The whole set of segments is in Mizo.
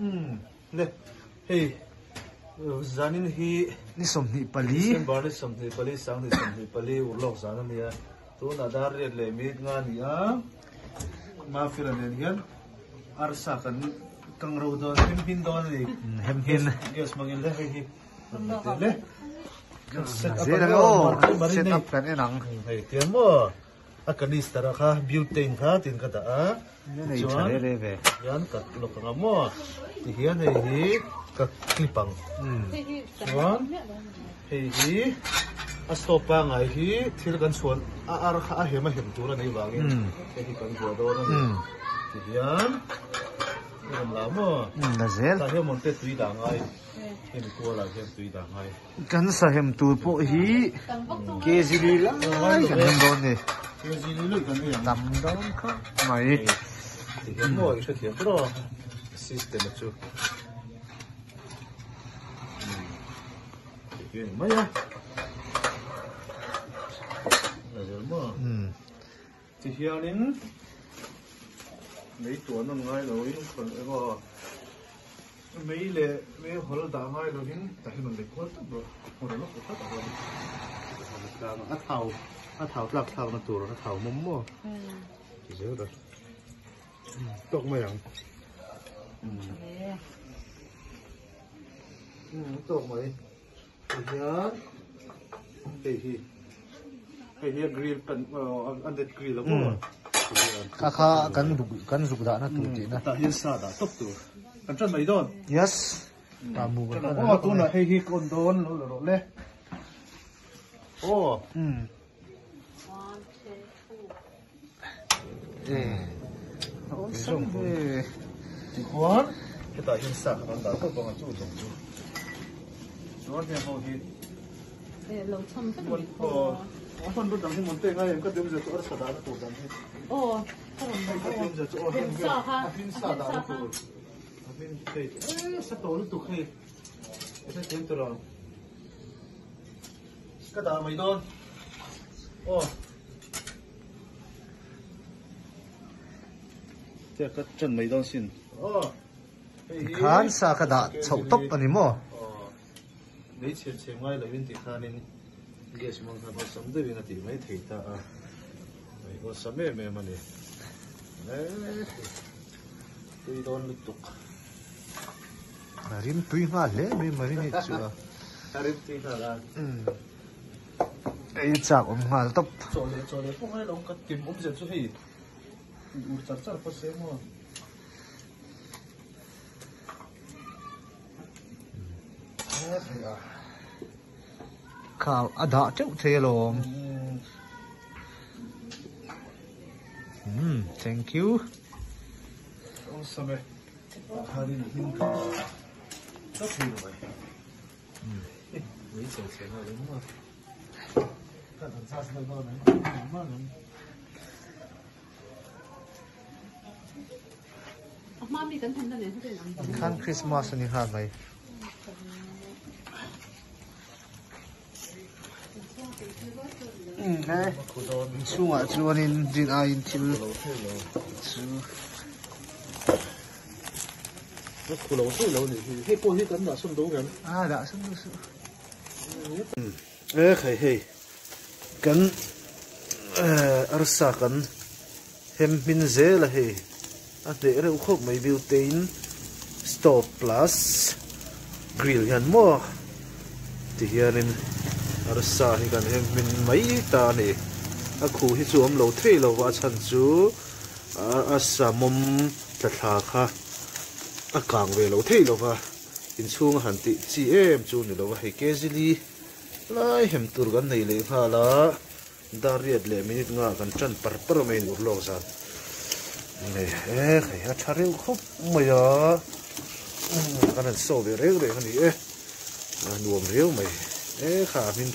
Umm le hei zanin hi ni 24 December ni 24 2024 urlawk zan a nia tunah dar riat leh minute nga a ni a Mafela nen hian arsa kan kang ro dawn hem hmin dawn a ni hem hmin gas hmangin le hei hi le set up zel ang aw set up kan en ang hei tiang maw A canister a kha butane kha tiin ka dah a tichuan hian ka lawk ang a maw tihian hei hi ka clip ang chuan hei hi a stove pangai hi thil kan chhuan a ar kha a hem a hem tur a nih vangin hei hi kan vuah dawn a ni tihian i rawn la maw tah hian mawn te tui dah ngai hemi kualah hian tui dah ngai. Kan sahem tur pawh hi kg li lai kan en dawn ni. Kg li lui kan ei ang. Tam dawn khawp mai. Ti hian maw i hrethiam tawh a system a chu. Ti hian mai a. La zel maw. Ti hianin mei tuan an ngai lo in khawn emaw. Mei leh mei hawl dah ngai lovin tah hian rawn lei kual tawp rawh. Hmun rawn lawk tawp a tlang a thau a thau tlak thlakna tur a thau mawm maw ti zel rawh. Tawk mai ang. Tawk mai. Tihian hei hi hei hi grill pan a net grill a maw kha kha kan kan zuk dahna tur tihna tah hian sa dah tawp tur kan tan mai dawn yes ta mu kan aw tunah hei hi ka on dawn lo la rawh le aw Tichuan hetah hian sa kha kan dah tawp ang a chu zawng chu chuan heng ho hi hmanraw dang hi mawn pek ngai em ka ti awmzia chu arsa dahna tur dang hi hei ka ti awmzia chu aw heng vel a hmin sa dahna tur a hmin hei e sa tawh lutuk hei i hrethiam tur ang ka dah mai dawn aw. Ka ṭan mai dawn sin. Tikhan sa ka dah chhoh tawp a ni maw? Mei chhe chhe ngai lovin tikhanin gas hmang khan awlsam deuhin a tih mai thei ta a. Mei awlsam em em a ni. Tui dawn lutuk. A rim tui nghal hle mai marinate chu a. A rim tui nghal a. Ei chak awm nghal tawp. Chaw leh chaw leh pawh ngai lo ka tim awm zel chu hei ur char char phawt se maw. Kha a dah teuh thei alawm. Hmm, thank you. Awesome e. Khanin hmin ka. Ka thei lo mai. Khan Christmas a ni nghal mai. Inchhungah chuanin rin aiin thil chu Hei pawh hi kan dah sawn do ngem? A dah sawn do suh. E khai hei kan arsa kan hem hmin zel a hei a hneh reuh khawp mai butane stove plus grill hian maw ti hianin arsa hi kan hem hmin mai ta a ni a khuh hi chu awm lo thei lo va a chhan chu arsa mawm tla thla kha a kang ve lo thei lo va inchhung a han tih chi em chu ni lo va hei kezili lai hem tur kan nei leh nghal a dar riat leh minute nga kan tan par par mai a ni urlawk zan nei e hei a tha reuh khawp mai a kan han saw ve reng reng a ni e a nuam riau mai e kha a hmin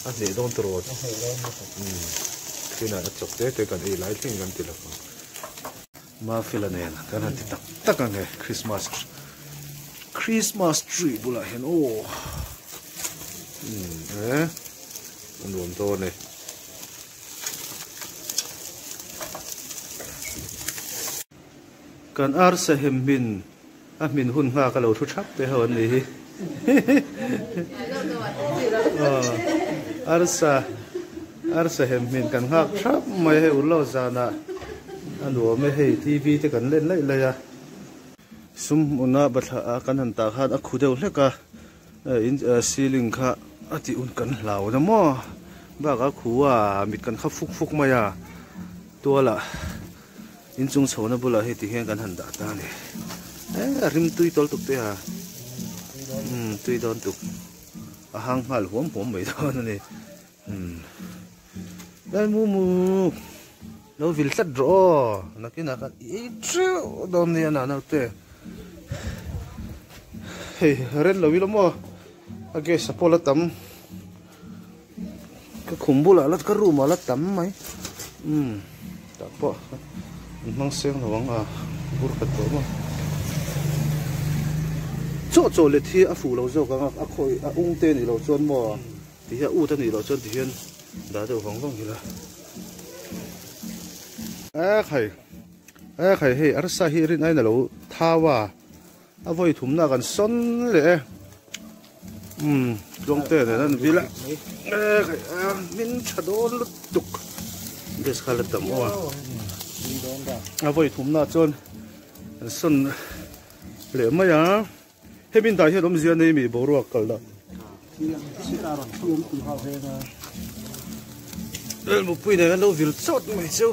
a hneh dawn tawh thinah a chawk te te kan ei lai thleng kan ti lo ang. Mafela nen kan han ti tak tak ang e Christmas Christmas tree bulah hian aw umm e a nuam dawn e. Kan arsa hem hmin. A hmin hun nghak a lo thu thap te ho an nih hi. Arsa arsa hem hmin kan nghak thap mai hei urlo zanah a nuam e hei TV te kan len laih laih a. Sum hmuna bathla ah kan han tah khan a khu deuh hlek a in ceiling kha a tih un kan hlau na maw bakah a khu a mit kan kha fuk fuk mai a tualah. Inchung chhohna bulah hei ti hian kan han dah ta a ni. Eh a rim tui tawl tuk te a. Umm tui dawn tuk. A hang nghal huam huam mai dawn a ni. Umm Lal mu mu lo vil tlat rawh aw. Nakinah khan i ei teuh dawn nia nau te. Hei ren lo ila maw a gas a pawh la tam. Ka khum bulah la ka room ah la tam mai umm tah pawh an hmang seng lo ang a bur khat tawh maw chaw chaw let hi a fuh lo zawk ang a a khawi a ung te anih loh chuan maw ti hian ut anih loh chuan ti hian dah deuh vang vang ila e khai e khai hei arsa hi rin aiin alo thau a. A vawi thumna kan sawn leh e. Umm tluangte nen an vil a. E khai a min tha dawn lutuk. Gas kha la tam aw a. A vawi thumna chuan an sawn leh mai a. Hemi in dah hian awmzia nei mi boruak kal dah. Mupui nen an lo vil chawt mai chu.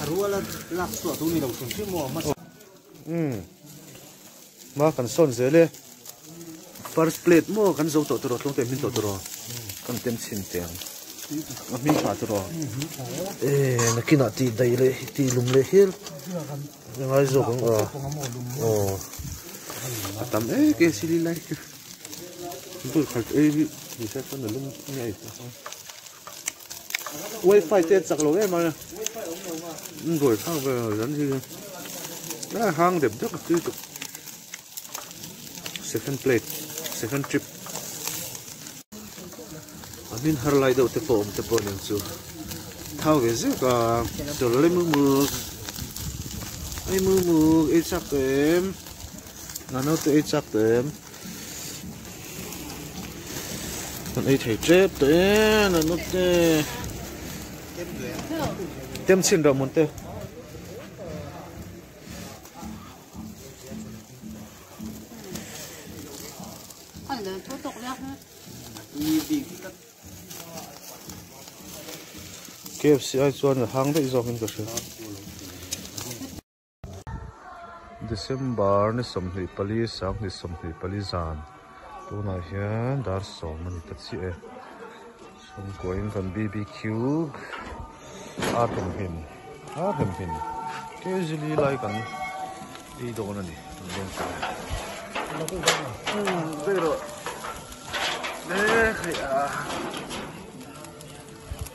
A ruala lak chhuah tur ni lo hrim hrim maw hmasa. Umm hma kan sawn zel e first plate maw kan zo tawh tawh tlawng te hmin tawh tawh kan tem chhin teh ang a hming tha tawh e nakinah tih daih leh tih lum leh hial a ngai zawk ang aw aw a tam e ke sili lai chu bul khat ei hi ni se chuan a lum ngei Wifi te chak lo em a an buai thlak vel an hi a hang dep dep a tui tuk second plate second trip a hmin har lai deuh te pawh awm te pawh nen chu thau ve zek a chawl le mu muk ei mu muk ei chak tawh em a naute ei chak tawh em. Kan ei thei tep tawh e na nute tem chhin rawh mun te. KFC ai chuan a hang daih zawk in ka hria. December ni 24 sang 24 zan tunah hian dar sawm a ni ta chiah e chhungkuain kan bbq ar hem hmin ar hem hmin kg li lai kan ei dawn a ni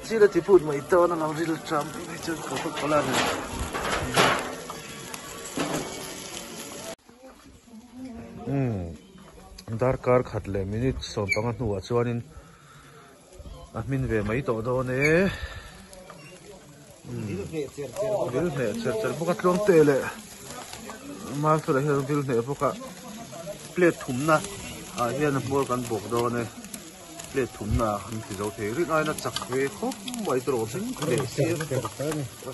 Chil a ti phut mai dawn a lo ril ṭam hei chu coca cola nen. Umm darkar khat leh minute 15 hnuah chuanin a hmin ve mai tawh dawn e. Umm vil hneh cher cher bawk a tluang teh leh Martha lah hian vil hneh bawk a plate thumna ah hian a hmawr kan bawk dawn e. Plate thumna an ti zo thei rin aiin a chak ve khawp mai tawh hring leh sir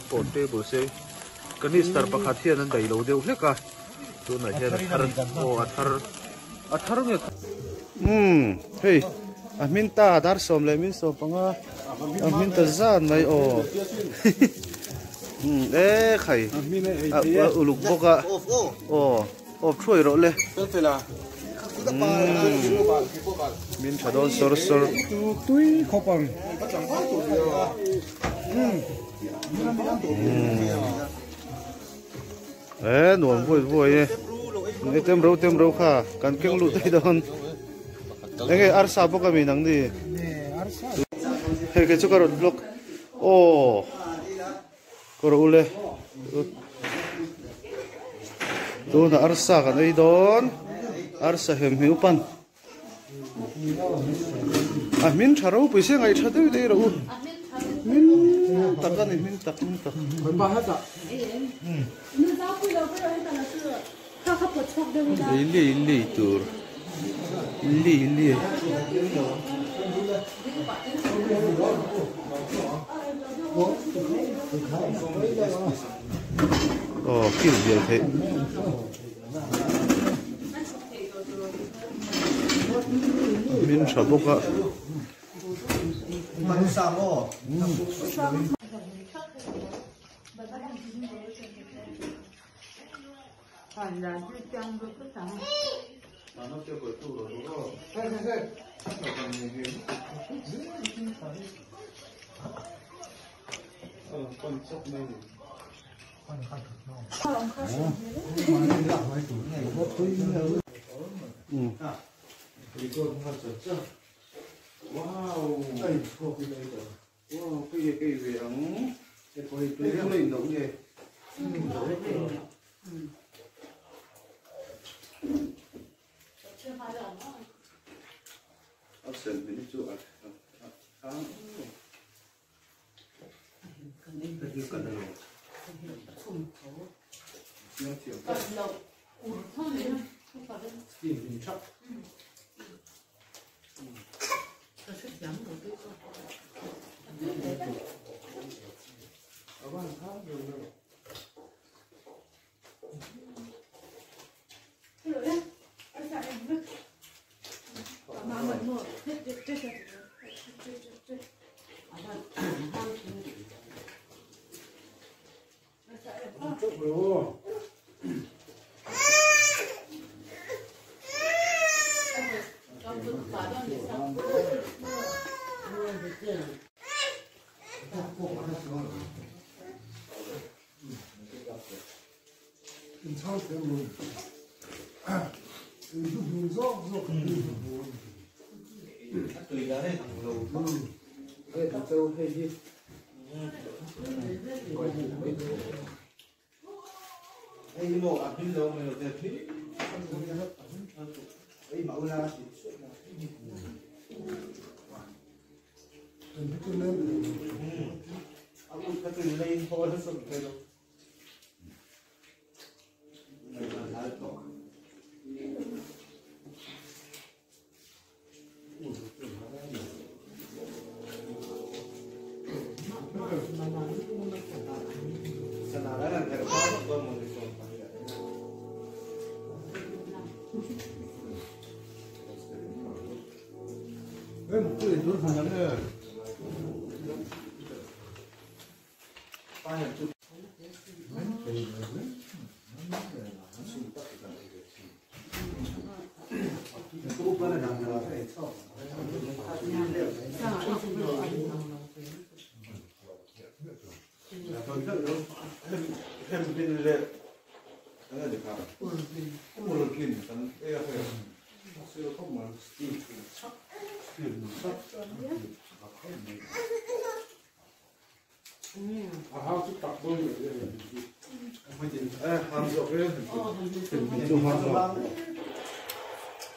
phone table se canister pakhat hian an daih lo deuh hlek a tunah hian a thar aw a thar a thar nge umm hei a hmin ta dar sawm leh min sawm panga a hmin ta zan mai aw umm e khai a uluk bawk a aw. Awp thuai rawh le. Min tha dawn sawr sawr. Tui khawp ang. E nuam vuai vuai e. Nge tem ro tem ro kha kan keng lut thei dawn. Enge arsa bawk ami nang ni. Hei ke chu ka rawn vlog. Aw. Ka rawh ule tunah arsa kan ei dawn arsa hem hi upan a hmin tha ropui se ngaih tha deuh deuh rawh u hmin tak a ni hmin tak hmin tak. Lei lei lei tur lei lei. Aw kil bial theih. Min tha bawk a.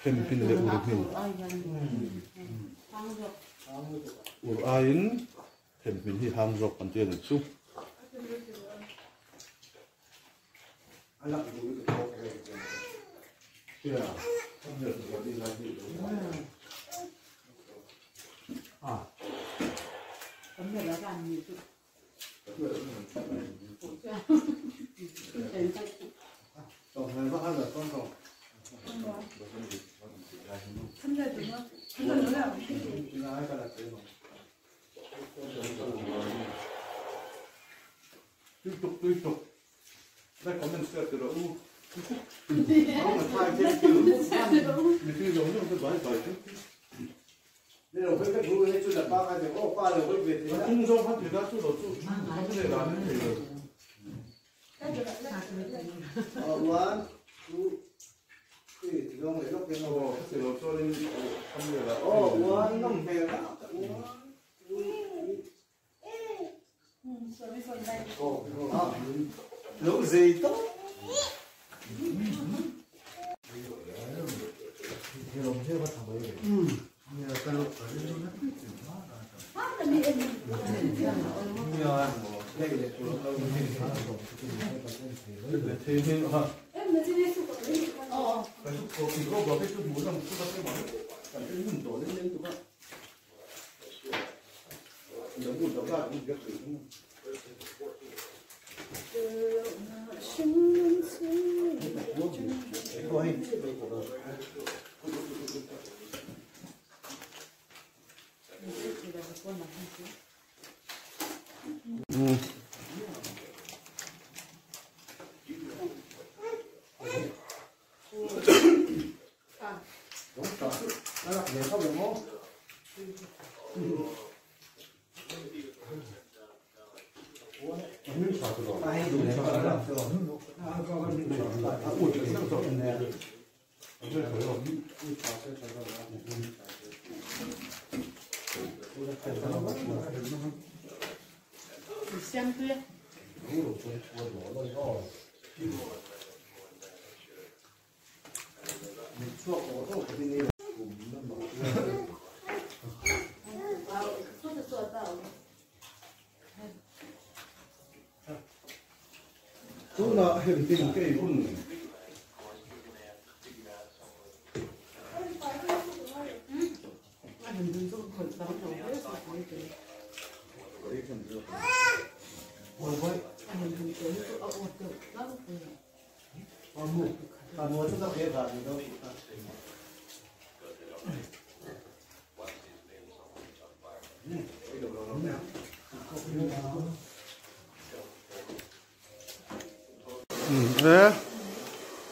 Hempin leh ur hmin ur aiin hempin hi hang zawk kan tia ni chu.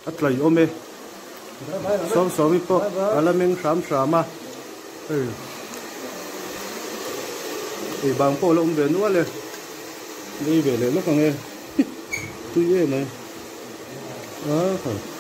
A tlai awm e sawm sawmi pawh a la meng hram hram a hei ei bang pawh a la awm ve nual e lei ve leh lawk ang e tui em mai a.